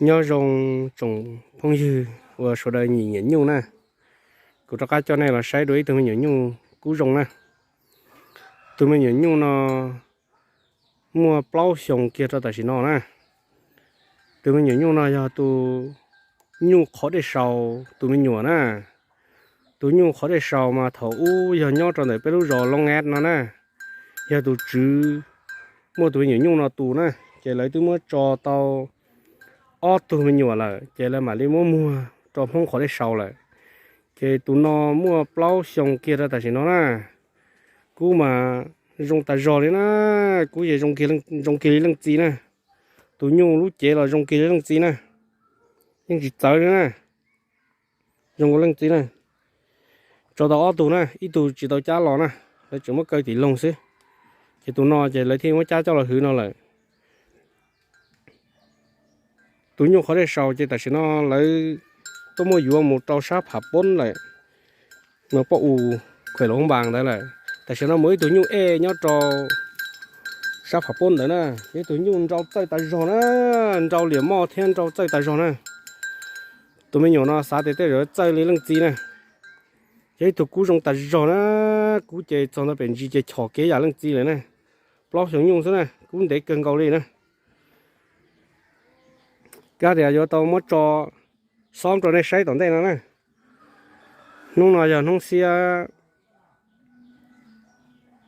Nyob zoo tsoom phooj ywg uas sawv daws nyiam nyuj na, kuv rov qab coj nej los saib dua ib tug me nyuam nyuj kub zoo na. Tus me nyuam nyuj no muaj plaub xyoo kiag rau tam sim no na. Tus me nyuam nyuj no yog tus nyuj qhov dej saus tus me nyuam na. Tus nyuj qhov dej saus mas thaum ub yog nyob rau ntawm peb lub zos Looj Ngat no na, yog tus tswv muaj tus me nyuam nyuj no tus na, ces lawv twb muab tso tau ob tug me nyuam lawm, ces lawv mam li muab muag rau Hmoob qhov dej saus lawm. Ces tus no muaj plaub xyoo kiag rau tam sim no na. Kub mas zoo tas zog li na, kub ces zoo kiag li leej txiv na. Tus nyuj lub cev los zoo kiag li leej txiv na, yeej tsis txawv li na. Zoo ua leej txiv na. Tso tau ob tug na, ib tug tsis tau cab los na, lawv tseem muab kaw tim loog xwb. Ces tus no ces lawv thiaj muab cab coj los hwv no lawm. Tus nyuj qhov dej saus ces tam sim no lawv tuaj muab yuav mus rau sab Pham Poob lawm, no poj u Khuem Los Hoob Npas ntawd lawm. Tam sim no muaj ib tug nyuj ej nyob rau sab Pham Poob ntawd na, yog ib tug nyuj nrau txawj tas zog na, nrau liam moj thiab nrau txawj tas zog na. Tus me nyuam no xav tias tej zaum txawj li leej txiv na. Yog ib tug kub zoo tas zog na, kub ces txog ntawm pem ntsis ces chom kev yam leej txiv lawm na. Plaub xyoo nyuj xwb na, kub ntev kawg nkaus li na. Kab tias yuav tau muab tso xob rau nej saib tom ntej no na. Hnub no yog hnub xiab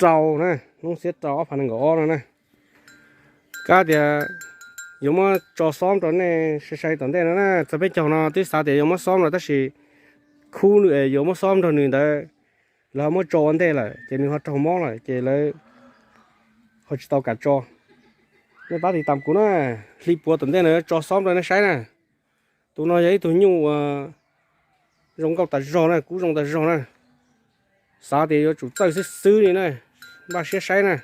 rau na, hnub xiab rau ob phav nees nkaum ob no na. Kab tias yuav muab tso xob rau nej sai sai tom ntej no na. Txog peb caug no twb xav tias yuav muab xob no tab sis khub nws es yuav muab xob nrog nws ntawd, lawv ho muab tso ua ntej lawm ces nws ho raug mob lawm ces lawv ho tsis tau kam tso. Nej pab tiv tam kuv na, hli puav tom ntej no yuav tso xob rau nej saib na. Tus no yog ib tug nyuj uas zoo nkauj tas zog na, kub zoo tas zog na. Xav tias yuav tsum txawj xwb xwb li na, npaj siab saib na.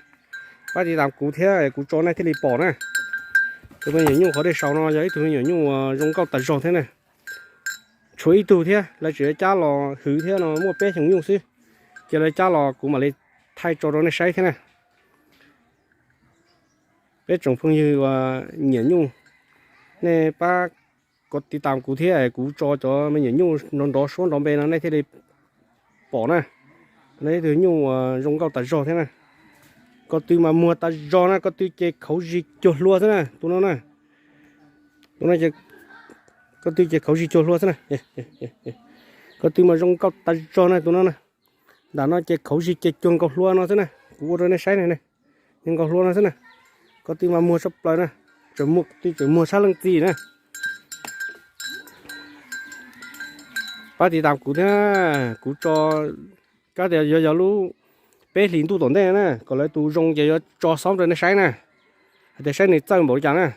Pab tiv tam kuv thiab kuv tso nej thiaj li pom na. Tus me nyuam nyuj qhov dej saus no yog ib tug me nyuam nyuj uas zoo nkauj tas zog thiab na. Tshuav ib tug thiab lawv tseem yuav cab los hwv thiab no, muaj peb xyoos nyuj xwb. Ces lawv cab los kuv mam li thaij tso rau nej saib thiab na. Peb tsoom phooj ywg uas nyiam nyuj, nej pab kov tiv tam kuv thiab kuv tso cov me nyuam nyuj nrov nrov suab nrov npe no nej thiaj li pom na. No ib tug nyuj uas zoo nkauj tas zog thiab na. Ko tw mas muag tas zog na, ko tw ces khaub zig cuag hlua xwb na tus no na. Tus no ces ko tw ces khaub zig cuag hlua xwb na. Ko tw mas zoo nkauj tas zog na tus no na. Nram no ces khaub zig ces cuag nkaus hlua no xwb na, kuv ua rau nej saib ne, cuag nkaus hlua no xwb na. Ko tw mas muag tshaj plaws na, tseem muag, tw tseem muag tshaj leej txiv na. Pab tiv tam kuv thiab, kuv tso, kab tias yuav yog lub peb hlis ntuj tom ntej na, kom lawv tus zoo ces yuav tso xob rau nej saib na, hais tias saib nws txawj npaum li cas na.